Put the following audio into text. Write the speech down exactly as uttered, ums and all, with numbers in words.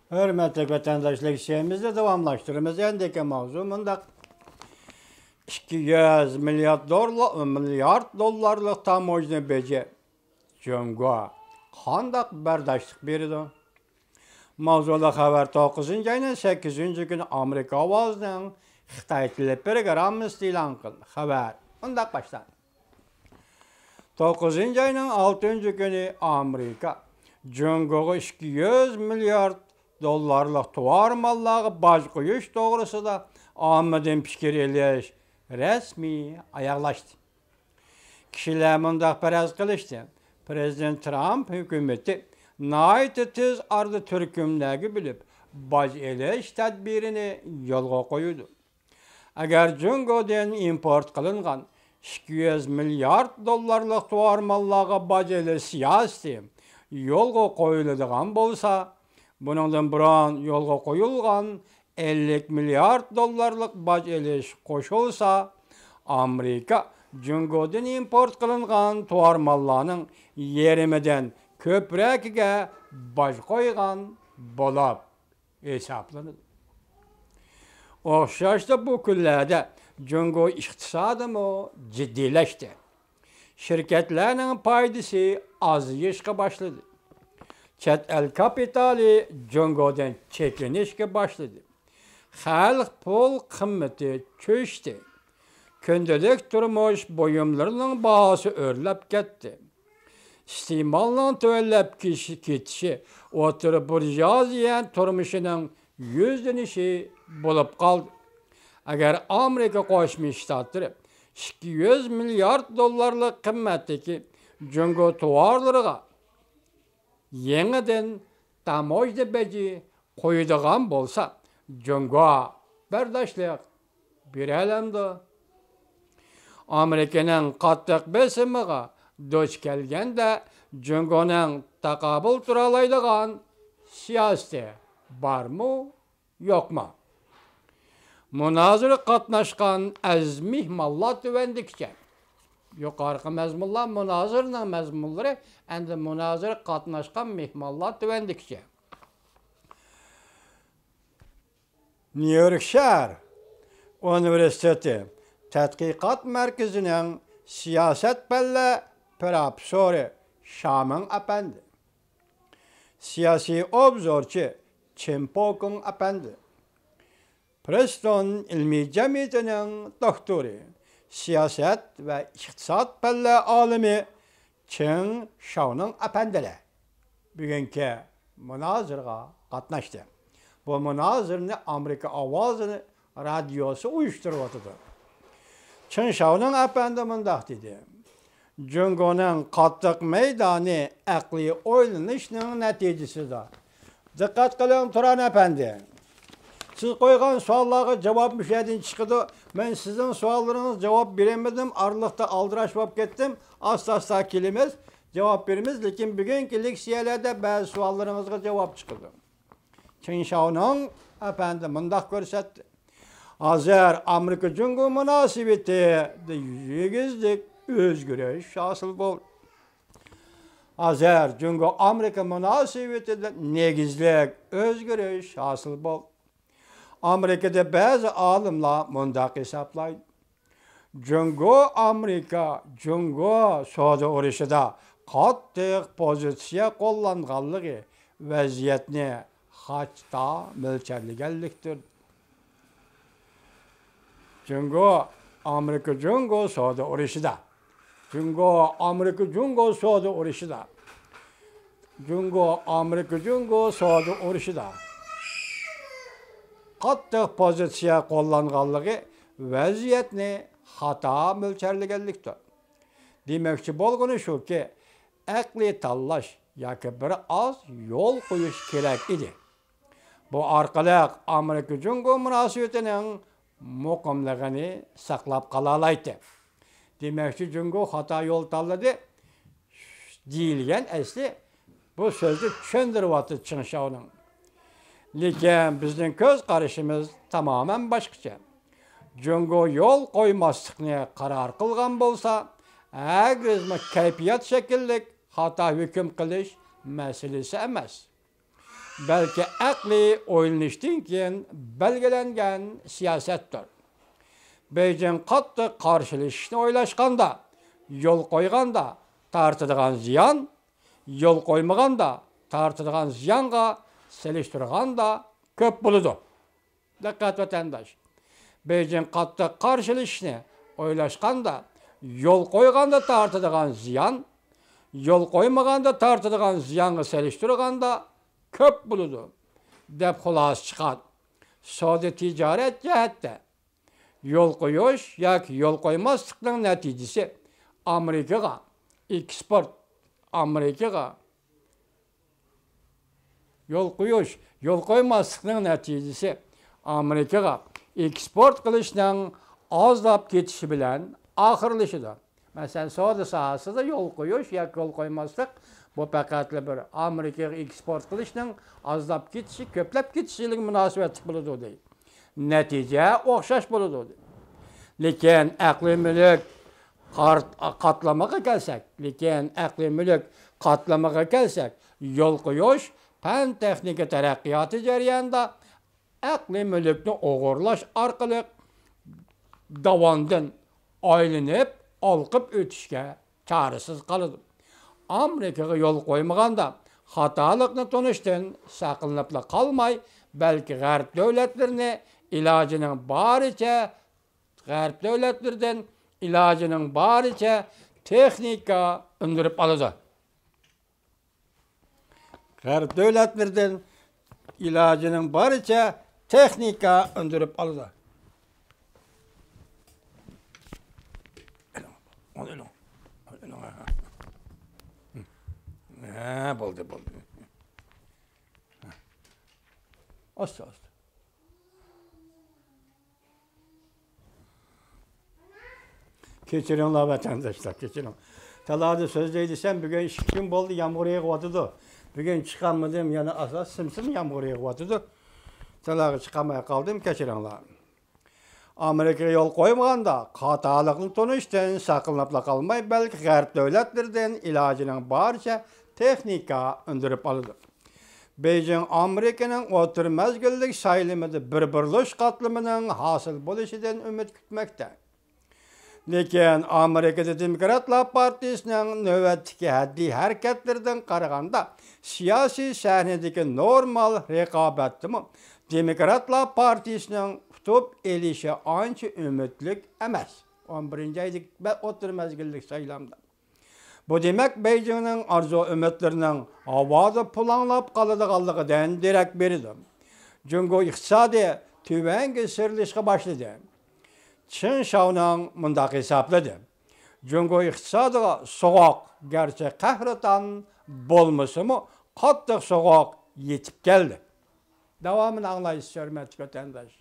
ھۆرمەتلىك ۋەتەنداشلار، لېكسىيەمىزنى داۋاملاشتۇرىمىز. ئەندىكى ماۋزۇ مۇنداق. ئىككى يۈز مىليارد دوللا-، مىليارد دوللارلىق تاموژنا بېجى جۇڭگو قانداق بەرداشلىق بېرىدۇ؟ ماۋزۇلۇق خەۋەر توققۇزىنچى ئاينىڭ سەككىزىنچى كۈنى ئامېرىكا ئاۋازىنىڭ خىتاي تىلى پروگراممىسىدا ئېلان قىلىندى. خەۋەر مۇنداق باشلاندى. توققۇزىنچى ئاينىڭ ئالتىنچى كۈنى ئامېرىكا جۇڭگوغا ئىككى يۈز مىليارد دوللارلىق تۇۋار ماللارغا باج قويۇش توغرىسىدا ئاممىدىن پىكىر ئېلىش رەسمىي ئاياغلاشتى. كىشىلەر مۇنداق پەرەز قىلىشتى، پىرېزىدېنت ترامپ ھۆكۈمىتى ناھايىتى تېز ئارىدا تۈركۈملەرگە بۆلۈپ باج ئېلىش تەدبىرىنى يولغا قويىدۇ. ئەگەر جۇڭگودىن ئىمپورت قىلىنغان ئىككى يۈز مىليارد دوللارلىق تۇۋار ماللارغا باج ئېلىش سىياسىتى يولغا قويۇلىدىغان بولسا، بۇنىڭدىن بۇرۇن يولغا قويۇلغان ئەللىك مىليارد دوللارلىق باج ئېلىش قوشۇلسا، ئامېرىكا جۇڭگودىن ئىمپورت قىلىنغان تۇۋار ماللارنىڭ يېرىمىدىن كۆپرەكىگە باج قويغان بولۇپ ھېسابلىنىدۇ. ئوخشاشلا بۇ كۈنلەردە جۇڭگو ئىقتىسادىمۇ جىددىيلەشتى. شىركەتلەرنىڭ پايدىسى ئازىيىشقا باشلىدى. چەت ئەل كاپىتالى جۇڭگودىن چېكىنىشكە باشلىدى. خەلق پۇل قىممىتى چۈشتى. كۈندىلىك تۇرمۇش بۇيۇملىرىنىڭ باھاسى ئۆرلەپ كەتتى. ئىستېمالنىڭ تۆۋەنلەپ كېتىشى، كېتىشى ئوتتۇرا بۇرژۇئازىيە تۇرمۇشىنىڭ يۈزلىنىشى بولۇپ قالدى. ئەگەر ئامېرىكا قوشما شتاتلىرى ئىككى يۈز مىليارد دوللارلىق قىممەتتىكى جۇڭگو تۇۋارلىرىغا يېڭىدىن تاموژنا بېجى قويىدىغان بولسا، جۇڭگو بەرداشلىق بېرەلەمدۇ؟ ئامېرىكىنىڭ قاتتىق بېسىمىغا دۇچ كەلگەندە، جۇڭگونىڭ تاقابىل تۇرالايدىغان سىياسىتى بارمۇ، يوقمۇ؟ مۇنازىرە قاتناشقان ئەزىز مېھمانلار تۆۋەندىكىچە. يۇقىرىقى مەزمۇنلار مۇنازىرىنىڭ مەزمۇنلىرى، ئەمدى مۇنازىرە قاتناشقان مېھمانلار تۆۋەندىكىچە. نيۇ يورك شەھەر ئۇنىۋېرسىتېتى تەتقىقات مەركىزىنىڭ سىياسەت پەنلەر پروفېسسورى شامىڭ ئەپەندى، سىياسىي ئوبزورچى چېن پوكۇڭ ئەپەندى، پرېستون ئىلمىي جەمئىيىتىنىڭ دوكتورى، سىياسەت ۋە ئىقتىساد پەنلەر ئالىمى چېڭ شاۋنىڭ ئەپەندىلەر بۈگۈنكى مۇنازىرىگە قاتناشتى. بۇ مۇنازىرىنى ئامېرىكا ئاۋازى رادىيوسى ئۇيۇشتۇرۇۋاتىدۇ. چېڭ شاۋنىڭ ئەپەندى مۇنداق دېدى: جۇڭگونىڭ قاتتىق مەيدانى ئەقلىي ئويلىنىشنىڭ نەتىجىسىدە. دىققەت قىلىڭ، تۇران ئەپەندى. سىز قويغان سوئاللارغا جاۋاب مۇشۇ يەردىن چىقىدۇ. مەن سىزنىڭ سوئاللىرىڭىزغا جاۋاب بېرەلمىدىم. ئارىلىقتا ئالدىراش بولۇپ كەتتىم. ئاستا-ئاستا كېلىمىز، جاۋاب بېرىمىز. لېكىن بۈگۈنكى لېكسىيەلەردە بەزى سوئاللىرىڭىزغا جاۋاب چىقىدۇ. چېڭ شاۋنىڭ ئەپەندى مۇنداق كۆرسەتتى. ھازىر ئامېرىكا جۇڭگو مۇناسىۋىتىدە يېگىزلىك ئۆزگىرىش ھاسىل بولدى. ھازىر جۇڭگو ئامېرىكا مۇناسىۋىتىدە نېگىزلىك ئۆزگىرىش ھاسىل بولدى. ئامېرىكىدا بەزى ئالىملار مۇنداق ھېسابلايدۇ: جۇڭگو ئامېرىكا جۇڭگو سودا ئۇرۇشىدا قاتتىق پوزىتسىيە قوللانغانلىقى ۋەزىيەتنى خاتا مۆلچەرلىگەنلىكتۇر. جۇڭگو ئامېرىكا جۇڭگو سودا ئۇرۇشىدا، جۇڭگو ئامېرىكا جۇڭگو سودا ئۇرۇشىدا، جۇڭگو ئامېرىكا جۇڭگو سودا ئۇرۇشىدا قاتتىق پوزىتسىيە قوللانغانلىقى ۋەزىيەتنى خاتا مۆلچەرلىگەنلىكتۇر. دېمەكچى بولغىنى شۇكى، ئەقلىي تاللاش ياكى بىر ئاز يول قويۇش كېرەك ئىدى. بۇ ئارقىلىق ئامېرىكا جۇڭگو مۇناسىۋىتىنىڭ مۇقىملىقىنى ساقلاپ قالالايتتى. دېمەكچى، جۇڭگو خاتا يول تاللىدى دېيىلگەن ئەسلى بۇ سۆزنى چۈشەندۈرۈۋاتىدۇ چېڭ شاۋنىڭ. لېكىن بىزنىڭ كۆز قارىشىمىز تامامەن باشقىچە. جۇڭگو يول قويماسلىقنى قارار قىلغان بولسا، ھەرگىزمۇ كەيپىيات شەكىللىك خاتا ھۆكۈم قىلىش مەسىلىسى ئەمەس. بەلكى ئەقلىي ئويلىنىشتىن كېيىن بەلگىلەنگەن سىياسەتتۇر. بېيجىڭ قاتتىق قارشىلىشىشنى ئويلاشقاندا، يول قويغاندا تارتىدىغان زىيان، يول قويمىغاندا تارتىدىغان زىيانغا سېلىشتۇرغاندا كۆپ بولىدۇ. دىققەت ۋەتەنداش! بېيجىڭ قاتتىق قارشىلىشىشنى ئويلاشقاندا، يول قويغاندا تارتىدىغان زىيان، يول قويمىغاندا تارتىدىغان زىيانغا سېلىشتۇرغاندا كۆپ بولىدۇ، دەپ خۇلاسە چىقارىدۇ. سودا تىجارەت جەھەتتە يول قويۇش ياكى يول قويماسلىقنىڭ نەتىجىسى ئامېرىكىغا ئېكسپورت، ئامېرىكىغا يول قويۇش، يول قويماسلىقنىڭ نەتىجىسى ئامېرىكىغا ئېكسپورت قىلىشنىڭ ئازلاپ كېتىشى بىلەن ئاخىرلىشىدۇ. مەسىلەن، سودا ساھەسىدە يول قويۇش ياكى يول قويماسلىق، بۇ پەقەتلا بىر ئامېرىكىغا ئېكسپورت قىلىشنىڭ ئازلاپ كېتىشى، كۆپلەپ كېتىشى بىلەن مۇناسىۋەتلىك بولىدۇ، دەيدۇ. نەتىجە ئوخشاش بولىدۇ. لېكىن ئەقلىي مۈلۈك قارت-، قاتلىمىغا كەلسەك، لېكىن ئەقلىي مۈلۈك قاتلىمىغا كەلسەك، يول قويۇش پەن تېخنىكا تەرەققىياتى جەريانىدا ئەقلىي مۈلۈكنى ئوغرىلاش ئارقىلىق داۋاندىن ئايلىنىپ ئالقىپ ئۆتۈشكە چارىسىز قالىدۇ. ئامېرىكىغا يول قويمىغاندا، خاتالىقنى تونۇشتىن ساقلىنىپلا قالماي، بەلكى غەرب دۆلەتلىرىنى ئىلاجىنىڭ بارىچە، غەرب دۆلەتلىرىدىن ئىلاجىنىڭ بارىچە تېخنىكا ئۈندۈرۈپ ئالىدۇ. غەرب دۆلەتلىرىدىن ئىلاجىنىڭ بارىچە تېخنىكا ئۈندۈرۈپ ئالىدۇ. ئۇنى ئېلىڭ. ئۇنى ئېلىڭ. ھە، بولدى، بولدى. ئاستا، ئاستا. كەچۈرۈڭلار، ۋەتەنداشلار، كەچۈرۈڭ. تالادا سۆزلەي دېسەم، بۈگۈن ئىككى كۈن بولدى، يامغۇر يېغىۋاتىدۇ. بۈگۈن چىقالمىدىم، يەنە ئاستا سىم-سىم يامغۇر يېغىۋاتىدۇ. تالاغا چىقالماي قالدىم، كەچۈرۈڭلار. ئامېرىكىغا يول قويمىغاندا، خاتالىقنى تونۇشتىن ساقلىنىپلا قالماي، بەلكى غەرب دۆلەتلىرىدىن ئىلاجىنىڭ بارىچە تېخنىكا ئۈندۈرۈپ ئالىدۇ. بېيجىڭ ئامېرىكىنىڭ ئوتتۇرا مەزگىللىك سايلىمىدا بىر بۇرۇلۇش قاتلىمىنىڭ ھاسىل بولۇشىدىن ئۈمىد كۈتمەكتە. لېكىن ئامېرىكىدا دېموكراتلار پارتىيىسىنىڭ نۆۋەتتىكى ھەددىي ھەرىكەتلىرىدىن قارىغاندا، سىياسىي سەھنىدىكى نورمال رىقابەتتىمۇ دېموكراتلار پارتىيىسىنىڭ ئۇتۇپ ئېلىشى ئانچە ئۈمىدلىك ئەمەس. ئون بىرىنچى ئايدىكى مە-، ئوتتۇرا مەزگىللىك سايلامدا. بۇ دېمەك، بېيجىڭنىڭ ئارزۇ-ئۈمىدلىرىنىڭ ھاۋادا پۇلاڭلاپ قالىدىغانلىقىدىن دېرەك بېرىدۇ. جۇڭگو ئىقتىسادى تۆۋەنگە سىيرىلىشقا باشلىدى. چېڭ شاۋنىڭ مۇنداق ھېسابلىدى: جۇڭگو ئىقتىسادىغا سوغۇق، گەرچە قەھرىتان بولمىسىمۇ، قاتتىق سوغۇق يېتىپ كەلدى. داۋامىنى ئاڭلايسىز، ھۆرمەتلىك ۋەتەنداش.